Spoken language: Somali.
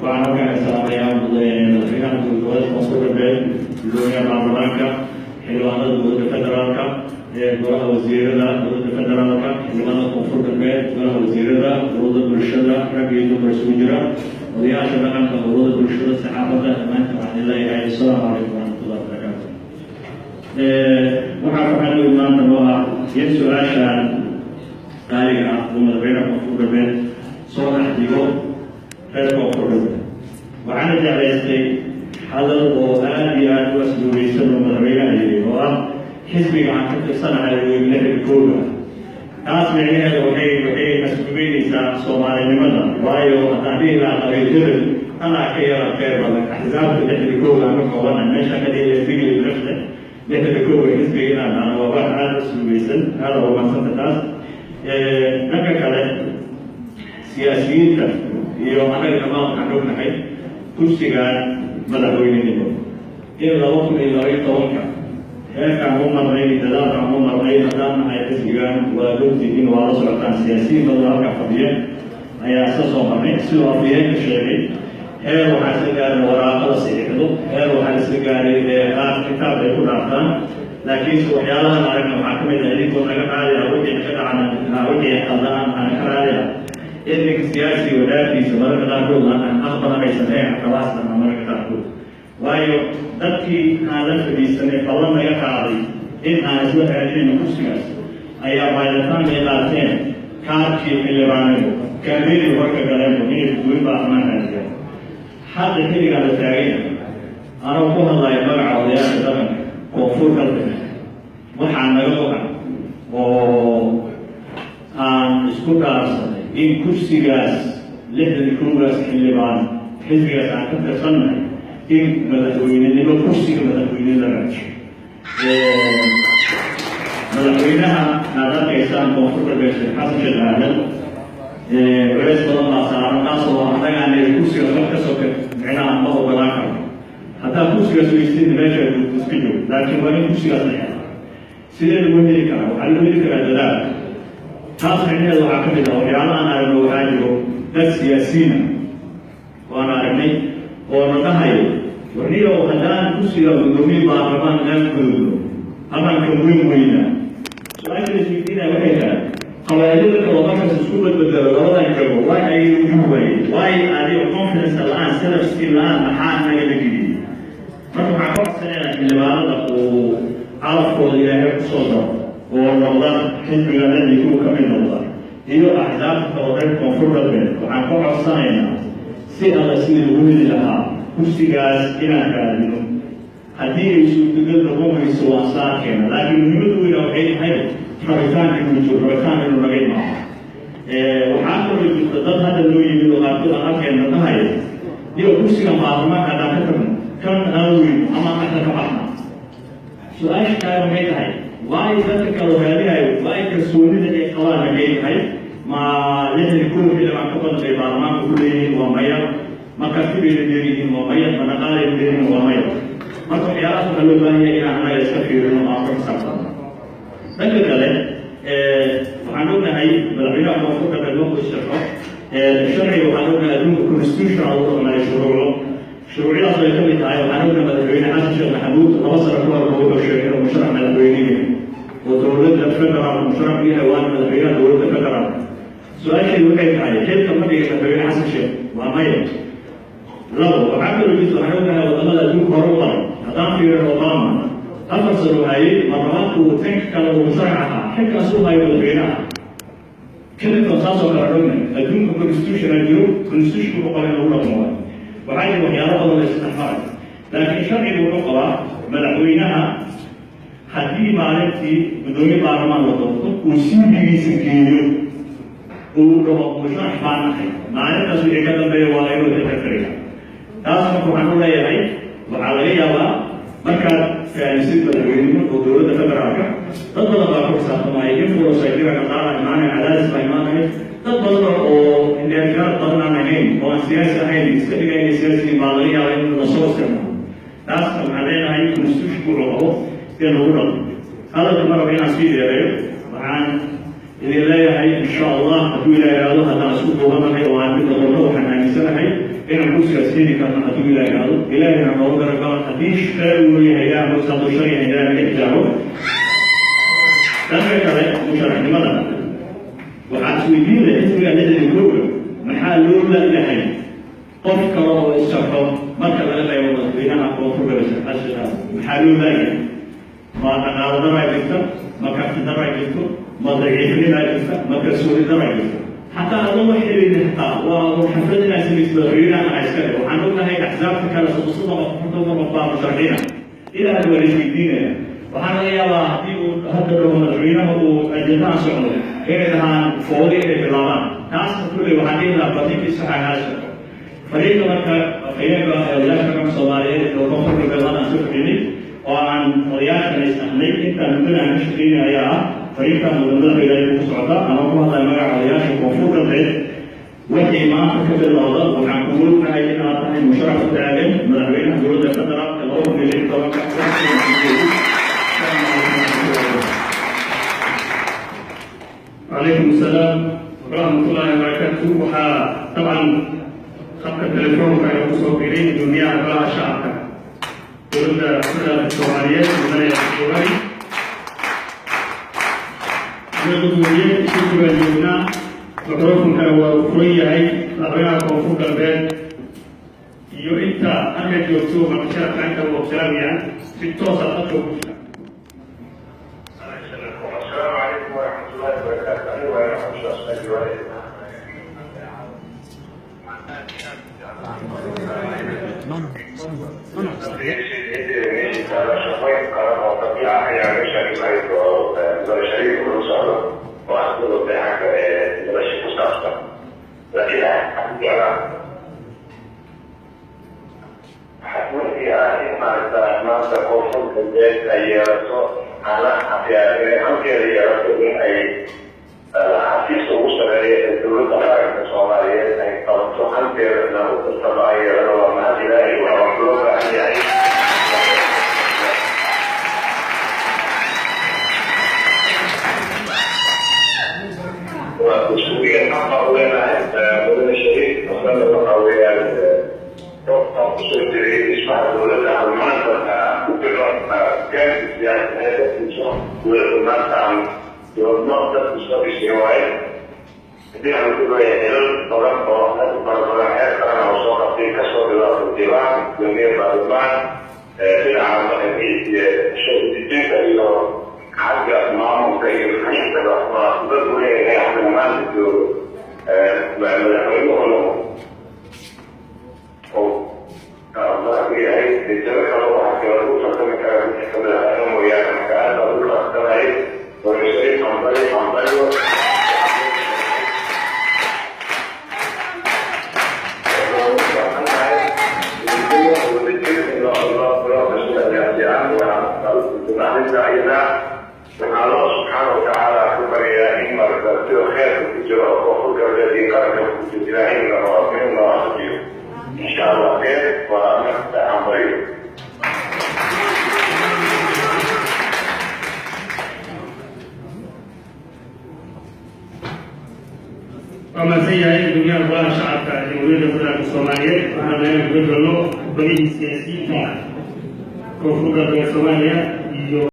Waxaan halkan ka salaamayaa madaxweynaha dowlad goboleedka Koonfur Galbeed, gudoomiyaha baarlamaanka, xildhibaanada dowladda federaalka, golaha wasiirada dowladda federaalka, xildhibaanada Koonfur Galbeed, golaha wasiirada, ururada bulshada, rag iyo dumar isugu jira, odayaasha dhaqanka, ururada bulshada, saxaafadda, dhammaantiin waxaan leeyahay assalaamu calaykum waraxmatullahi wabarakaatu. Waxaa farxad weyn maanta noo ah in su-aashaan qaaliga ah uu madaxweynaha Koonfur Galbeed soo dhex dhigo reer Koonfur Galbeed. Waxaana jeclaystay hadal oo aada iyo aada u asluubeysan oo madaxweynaha yiri, oo ah xisbiga aan ka tirsanahay weynlixda kooga. Taas micnaheeda waxay asluubeynaysaa Soomaalinimada, waayo haddaan dhihi lahaa qabiil hebel anaa ka yara kheyr badan, axsaabta 61-ga aan ka koobana meesha ka dhihi lahay Digli Mirifle 61-ga xisbiga inaan dhahno waa wax aada asluubeysan. Aada ugu mahadsanta taas. Dhanka kale, siyaasiyiinta iyo annaga dhammaan waxaan ognahay kursigan madaxweynenimo in 2012-ka heerkaan u marnay, dadaalkaan u marnay haddaan nahay xisbigan. Waa ogtihiin, waa la socotaan, siyaasiyiin badan halka fadhiya ayaa isla soo marnay. Sidoo afhayeenka sheegay, heer waxaa isla gaaray waraaqada saxiixdo, heer waxaa isla gaaray qaar kitaab ay ku dhaaftaan. Laakiinse waxyaalahan aragna waxaa ka mid ah, idinkoo naga raali ah, wixii ka dhacana, wixii qaldaan aan ka raali ah, in ninka siyaasiga wadaadkiisa mararka qaarkood aan aqbalan aysan ahayn xakabaasana mararka qaarkood, waayo dadkii aan la fadhiisanay ballan naga qaaday in aan isla raadinayno kursigaas ayaa baaritaan ay qaateen kaarkii xildhibaanimo kaambeeni horka galeenbo inay gudooyin baarlamaan raadiyaan. Hadda xilligaan la taaganya, anoo ku hadlaya magaca odayaasha dhaqanka Koonfur Galbeed, waxaa naga go-an oo aan isku dhaarsanay in kursigaas 61-gaas xildhibaan xisbigaas aan ka tirsannahay in madaxweynenimo, kursiga madaxweyne la raajiyo. Madaxweynaha aad arkaysaan Koonfur Galbeed, Sheekh Xasan Sheekh Aadan, culeys badan baa saaran, taasoo annagaan kursiga wax ka soka micnaha ma ogolaan karno. Haddaa kursigaas weysid, meesha joogto iska joog, laakiin waa in kursigaas la helaa. Sidee lagu heli karaa? Waxaa lagu heli karaa dadaal. Taas micnaheedu waxaa ka mid ah waxyaala aan aragno. Waxaa jiro dad siyaasiina waan aragnay oo na dhahayo, warniyow, haddaan kursiga gudoomiye baarlamaan aan gudubno amaan ka weyn weynaa. Su-aasha la isweydiinaya waxay tahay, qabaa'ilada kaloo markaas isku badbedelo labadan jago, waa ay ugu waayeen? Waayo adiga confidence la-aan, self esteem la-aan, maxaa naga la geliyey? Marka waxaan ka codsanaynaa xildhibaanada uu calafkooda Ilaahay kusoo daro oo noqda xisbiga ladii kuwa ka mid noqda iyo axsaabta kaloo reer Koonfur Galbeed, waxaan ka codsanaynaa si alla sidii lagu heli lahaa kursigaas inaan raadino. Haddii ay suurtagal noqon weyso, waan saarkeena, laakiin muhiimadu weyna waxay tahay rabitaanka inuu jiro, rabitaan inuu naga imaado. Waxaa kaloo jirta dad hadda loo yimid oo qaarkood aan arkayna dhahaya, iyo kursigan baarlamaanka haddaan ka tagno, kan aan weyno ama dhexda ka baxna. Su-aasha kale waxay tahay, waayo dadka kaloo raadinayo, waayo kalsoonida ay qabaan maxay tahay? Ma 61 xildhibaan ka badan bay baarlamaanka ku leeyihiin? Waa maya. Ma karti bay la dheeryihiin? Waa maya. Ma dhaqaalay la dheeryihiin? Waa maya. Marka waxyaalahaas waxaa loo baahan yahay inaan annaga iska fiirino, aan ku xisaabtano. Dhanka kale, waxaan ognahay madaxweynaha Koonfur Galbeed markuu sharxo sharciga, waxaan ognahay adduunka constitutional lagu dhaqmayo, shuruucdo, shuruucyadaas ay ka mid tahay. Waxaan ognahay madaxweyne Xasan Sheekh Maxamuud 2 sano ka hor wuxuu sheegay inuu musharax madaxweyne yahay oo dowladda federaalka musharax u yahay, waana madaxweynaha dowladda federaalka. Su-aasheedu waxay tahay, xilka ma dhigay madaxweyne Xasan Sheekh? Waa maya. Labo, waxaa kaloo jirta, waxaan ognahay wadamada adduunka hore u maray. Haddaan fiirin Obama, 4 sano hayay, marlabaadku uu tanka kale uu musharax ahaa, xilkaas u hayo madaxweynaha. Clinton saasoo kale. Ognahay adduunka constitutional jiro, constitutionku wuxuu qaba in lagu dhaqmo. Waay waxaa jira waxyaalo badan la isdhexmaray, laakiin sharcigu wuxuu qabaa madaxweynaha haddii maalintii gudoomiye baarlamaan la doorto uu CV-giisa geeyo, uu dhaho musharax baan ahay, maalintaas wixii ka dambeeya waa inuu xilka kariya. Taas marka waxaan u leeyahay, waxaa laga yaabaa markaad fahamsid madaxweynimo oo dowladda federaalka, dad badan baa ku xisaabtamaya, influence ay jira, dhaqaala imaanaya, cadaadis baa imaanaya, dad badan oo indheergaar badan aan ahayn oo aan siyaasi ahayn iska dhigaya inay siyaasiyiin baa laga yaabaa in lasoo isticmaalo. Taasna waxaan leenahay constitutionku wuxuu qabo in lagu dhaqmo. Hadalka ma rabo inaan sii dheereeyo. Waxaan idin leeyahay, insha Allah, hadduu Ilaah ihahdo, haddaan isku duubanahay oo aan mid noqono, waxaan aaminsanahay Inaan kursigaas heli karno hadduu Ilaah ihahdo, Ilaahina noogu garab galo. Haddii khayr uu leeyahay, Ilaah noo hadduu shar yahay, Ilaah naga xijaabo. Dhanka kale, musharaxnimada waxaan isweydiinaya, xisbiga 61-ga maxaa loo la'yahay qof kale oo isharxo marka laga reebo madaxweynaha Koonfur Galbeed Sheekh Xasan Sheekh? Maxaa loo la'yahay? Ma dhaqaalo daraa jirta? Ma karti daraa jirto? Ma daciifnimaa jirta? Ma kalsooni daraa jirta? Xataa adoo wax helaynin, xataa waa xaflad inaad samaysid madaxweynaha ana iska dhe. Waxaan ognahay axsaabta kale 30 qof, 50 qof baa musharaxiina. Ilaa hadda waa la isweydiinaya. Waxaa laga yaabaa haddii uu hadda dhaho madaxweynaha uu ajendahan socdo, inay dhahaan foodi inay bilaabaan. Taasna kulley waxaan dhihi lahaa barninkiisa waxaa kaa socdo fariinka. Marka afhayeenka odayaasha dhaqanka Soomaaliyeed ee Koonfur Galbeed aan soo fadhinay oo aan odayaashan is ahnay intaan muddada aan ka shaqeynay ayaa ah fariintan mudan madaxweyne ku socda ama ku hadlaya magaca odayaasha Koonfur Galbeed. Wixii maanta ka bilowda, waxaan kugu ognahay inaad tahay musharax u taagan madaxweynaha dowladda federaalka 2016-ka. Calaykum asalaam waraxmat ullaahi wabarakaatu. Waxaa dabcan khadka telefoonka ay kusoo biiray gudoomiyaha Golaha Shacabka Dowladda Federaalka Soomaaliyeed, mudane Jawaari. Gudoomiye, isu baan joognaa, mikrofonkana waa uu furan yahay. Madaxweynaha Koonfur Galbeed iyo inta halka joogto martisharafka inta uu salaamaya, si toosa khadka ugu jira. السلام عليكم ورحمة الله وبركاته. أيوة يا رحمة الله. Shaqooyin qaran oo dabiica ayaa meesha imayd oo noloshadii ula socdo oo asdada xagga nolosha ku saabsan, laakiin wixii ah in maaragta maanta Koonfur Galbeed ay yeelato inay halkeeda yeelato, in ay xafiiska ugu sareeya ee dowladda qaranka Soomaaliyeed ay qabato, halkeeda inaan u tartamo ay yeelano, waa mahad Ilaahay, waa wax loo baahan yahay. Waa mas-uuliyad xaqa u leenahay mudane Shariif. Masalada waxaa weeyaan qofkaan kusoo jiray dhismaha dowladda aan maanta ku jiro gaanka siyaasadeed dadkiiso dowladda maanta aan joogno dadku soo dhisay waaye. Haddii aan ku leeyahay xilal badan oo aad u fara badan heer qaran oo soo qabtay, kasoo bilaabay diiwaan gudoomiye baarlamaan, dhinaca sharci-dejinta iyo xagga maamulka iyo fulinta, waa dad u leeyahay. Hadda maanta joogo madaxweynuhuna oo madax u yahay jabo kale, waxaa kale u tartami kara wixii kamid ah anu mooyaane. Marka aad baan u faraxsanahay. Shariif, hambali, hambalyo. Waxaa Allah subxaana watacaala ku baryaa in marka sida kheerka ku jiro oo Koonfur Galbeed iyo qaranka ku jiro Ilaahay inuu waafajiyo, insha Allah. Kheer waa marka aan baryo. Waa mahadsan yahay gudoomiyaha Golaha Shacabka Jamhuuriyadda Federaalka Soomaaliyeed. Waxaan leena guda galno badihii siyaasiyiinta Koonfur Galbeed Soomaaliya iyo